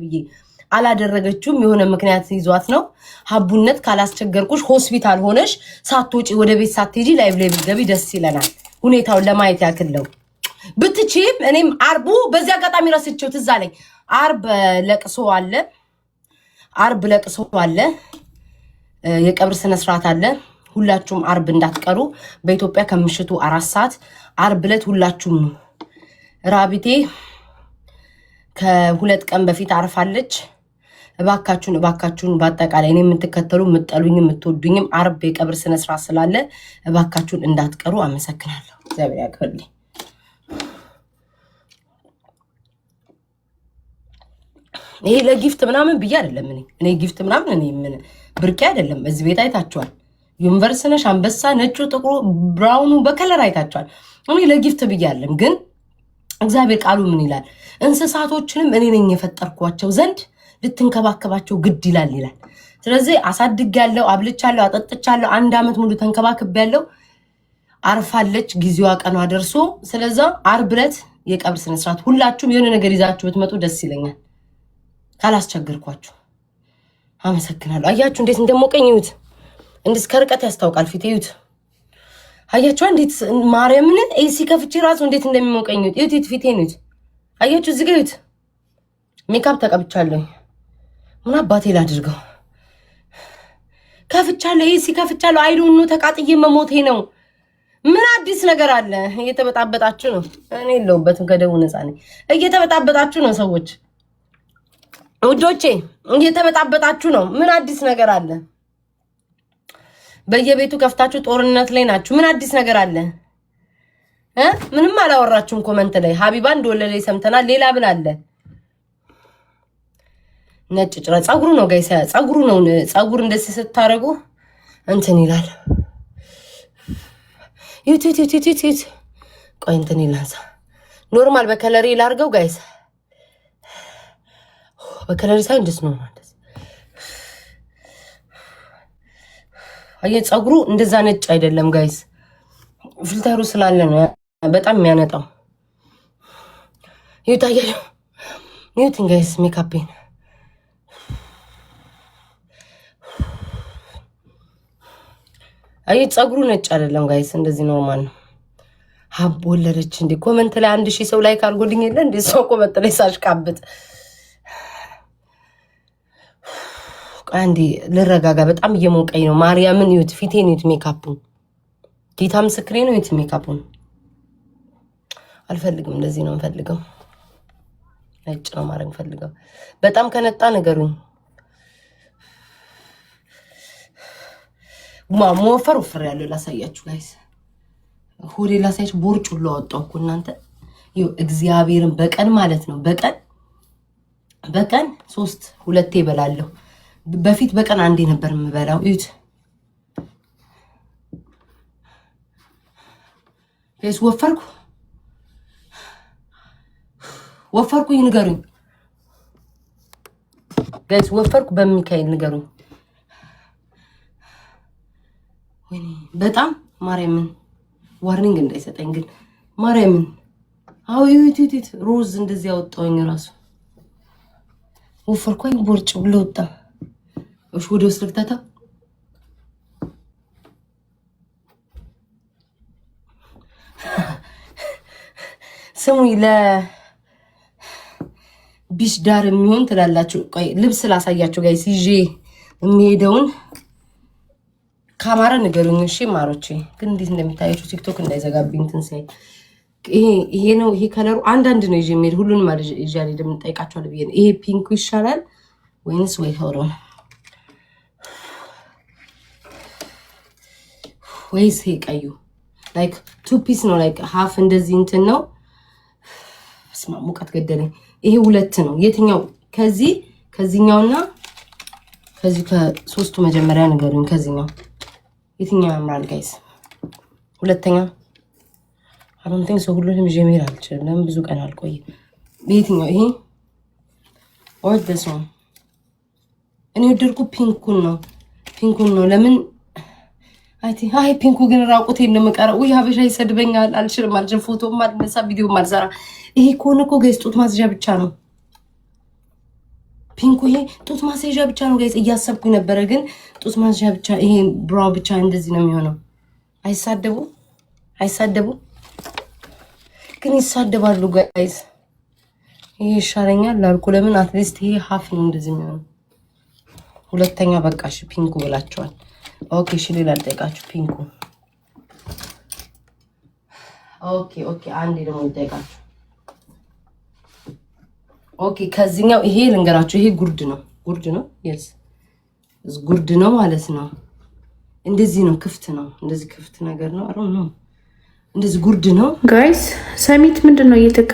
ብዬ አላደረገችውም። የሆነ ምክንያት ይዟት ነው። ሀቡነት ካላስቸገርኩሽ ሆስፒታል ሆነሽ ሳትወጪ ወደ ቤት ሳትሄጂ live ላይ ብትገቢ ደስ ይለናል። ሁኔታውን ለማየት ያክል ነው። ብትችይም እኔም አርቡ በዚህ አጋጣሚ ረስቼው ትዝ አለኝ። አርብ ለቅሶ አለ፣ አርብ ለቅሶ አለ፣ የቀብር ስነስርዓት አለ። ሁላችሁም አርብ እንዳትቀሩ። በኢትዮጵያ ከምሽቱ 4 ሰዓት አርብ ዕለት ሁላችሁም ነው። ራቢቴ ከ2 ቀን በፊት አርፋለች። እባካችሁን እባካችሁን፣ በአጠቃላይ እኔ የምትከተሉ የምትጠሉኝም የምትወዱኝም አርብ የቀብር ስነስርዓት ስላለ እባካችሁን እንዳትቀሩ። አመሰግናለሁ። እግዚአብሔር ያክብርልኝ። ይሄ ለ gift ምናምን ብዬ አይደለም። እኔ gift ምናምን እኔ ምን ብርቄ አይደለም። እዚህ ቤት አይታችኋል። Universe ነሽ፣ አንበሳ፣ ነጩ፣ ጥቁሩ፣ brown ኑ በ color አይታችኋል። እኔ ለ gift ብዬ አይደለም፣ ግን እግዚአብሔር ቃሉ ምን ይላል? እንስሳቶችንም እኔ ነኝ የፈጠርኳቸው ዘንድ ልትንከባከባቸው ግድ ይላል ይላል። ስለዚህ አሳድጌያለሁ፣ አብልቻለሁ፣ አጠጥቻለሁ። አንድ ዓመት ሙሉ ተንከባክቤያለሁ። አርፋለች፣ ጊዜዋ ቀኗ ደርሶ። ስለዛ አርብ ዕለት የቀብር ስነስርዓት ሁላችሁም የሆነ ነገር ይዛችሁ ብትመጡ ደስ ይለኛል፣ ካላስቸገርኳችሁ። አመሰግናለሁ። አያችሁ እንዴት እንደሞቀኝ እዩት። እንዲህ እስከ ርቀት ያስታውቃል ፊት እዩት። አያችሁ እንዴት ማርያምን AC ከፍቼ ራሱ እንዴት እንደሚሞቀኝ እዩት። እዩት፣ ፊቴን እዩት። አያችሁ እዚህ ጋር እዩት። ሜካፕ ተቀብቻለሁ። ምን አባቴ ላድርገው? ከፍቻለሁ፣ AC ከፍቻለሁ። I don't know ተቃጥዬ መሞቴ ነው። ምን አዲስ ነገር አለ? እየተበጣበጣችሁ ነው። እኔ የለሁበትም፣ ከደቡ ነፃ ነኝ። እየተበጣበጣችሁ ነው ሰዎች፣ ውዶቼ፣ እየተበጣበጣችሁ ነው። ምን አዲስ ነገር አለ? በየቤቱ ከፍታችሁ ጦርነት ላይ ናችሁ። ምን አዲስ ነገር አለ? ምንም አላወራችሁም። Comment ላይ ሀቢባ እንደወለደ ሰምተናል። ሌላ ምን አለ? ነጭ ጭራ ፀጉሩ ነው guys፣ ፀጉሩ ነው። ፀጉር እንደዚህ ስታደርጉ እንትን ይላል። ዩት ዩት ዩት ዩት ዩት። ቆይ እንትን ይላል። Normal በ color ኤ ላርገው guys፣ በ color ኤ ሳይሆን እንደዚህ normal። አየህ ፀጉሩ እንደዛ ነጭ አይደለም guys፣ filter ኡ ስላለ ነው በጣም የሚያነጣው። ይዩት፣ አያችሁ፣ ይዩት guys makeup ኤን። አይ ፀጉሩ ነጭ አይደለም guys፣ እንደዚህ normal ነው። ሀብ ወለደች እንዴ? Comment ላይ 1000 ሰው like አድርጎልኝ የለ እንዴ? ሰው comment ላይ ሳሽቃብጥ። ቆይ አንዴ ልረጋጋ። በጣም እየሞቀኝ ነው። ማርያምን እዩት፣ ፊቴን እዩት፣ ሜካፑን። ጌታ ምስክሬ ነው። እዩት ሜካፑን። አልፈልግም። እንደዚህ ነው የምፈልገው። ነጭ ነው ማድረግ ፈልገው። በጣም ከነጣ ነገሩኝ። መወፈር ወፍር ያለው ላሳያችሁ guys፣ ሆዴ ላሳያችሁ። ቦርጭ ሁሉ አወጣሁ እኮ እናንተ። ይኸው እግዚአብሔርን በቀን ማለት ነው በቀን ሶስት ሁለቴ እበላለሁ። በፊት በቀን አንዴ ነበር የምበላው። እዩት guys፣ ወፈርኩ ወፈርኩኝ፣ ንገሩኝ guys፣ ወፈርኩ በሚካኤል ንገሩኝ። ወይኔ በጣም ማርያምን warning እንዳይሰጠኝ ግን ማርያምን። አዎ እዩት እዩት፣ ሮዝ እንደዚህ ያወጣውኝ ራሱ ወፈርኩኝ፣ ቦርጭ ብሎ ወጣ። እሺ ወደ ውስጥ ልክተታ። ስሙኝ ለ beach ዳር የሚሆን ትላላችሁ። ቆይ ልብስ ላሳያችሁ guys፣ ይዤ የሚሄደውን ካማረ ንገሩኝ። እሺ ማሮቼ፣ ግን እንዴት እንደሚታያችሁ ቲክቶክ እንዳይዘጋብኝ ትንሳኤ። ይሄ ነው። ይሄ color ኡ አንዳንድ ነው ይዤ የሚሄድ፣ ሁሉንም ይዤ አልሄድም። እንጠይቃቸዋለሁ ብዬ ነው። ይሄ pink ኡ ይሻላል ወይንስ ወይ ሆሮ ወይስ ይሄ ቀዩ? Like two piece ነው፣ like half እንደዚህ እንትን ነው። ስማ ሙቀት ገደለኝ። ይሄ ሁለት ነው። የትኛው ከዚህ ከዚህኛውና ከዚህ ከሶስቱ መጀመሪያ ንገሩኝ። ከዚህኛው የትኛው ያምራል guys? ሁለተኛ I don't think so ሁሉንም ይዤ መሄድ አልችልም። ለምን ብዙ ቀን አልቆይም። የትኛው ይሄ or this one? እኔ ወደድኩ pink ኡን ነው፣ pink ኡን ነው። ለምን አይ pink ኡ ግን ራቁቴን ነው የምቀረው። ውይ ሀበሻ ይሰድበኛል። አልችልም አልችልም። ፎቶም አልነሳ ቪዲዮም አልሰራ። ይሄ ከሆነ እኮ guys ጡት ማስዣ ብቻ ነው። Pink ኡ ይሄ ጡት ማስያዣ ብቻ ነው guys፣ እያሰብኩኝ ነበረ፣ ግን ጡት ማስያዣ ብቻ፣ ይሄ bra ብቻ እንደዚህ ነው የሚሆነው። አይሳደቡ አይሳደቡ፣ ግን ይሳደባሉ guys። ይሄ ይሻለኛል ላልኩ ለምን at least ይሄ half ነው እንደዚህ የሚሆነው። ሁለተኛ በቃ እሺ pink ኡ ብላችኋል። Okay እሺ፣ ሌላ ልጠይቃችሁ። Pink ኡ okay። አንዴ ደግሞ ልጠይቃችሁ። Okay ከዚህኛው ይሄ ልንገራችሁ። ይሄ ጉርድ ነው፣ ጉርድ ነው፣ yes፣ ጉርድ ነው ማለት ነው። እንደዚህ ነው፣ ክፍት ነው፣ እንደዚህ ክፍት ነገር ነው። አሮ ነው፣ እንደዚህ ጉርድ ነው። Guys፣ ሰሚት ምንድን ነው እየተካ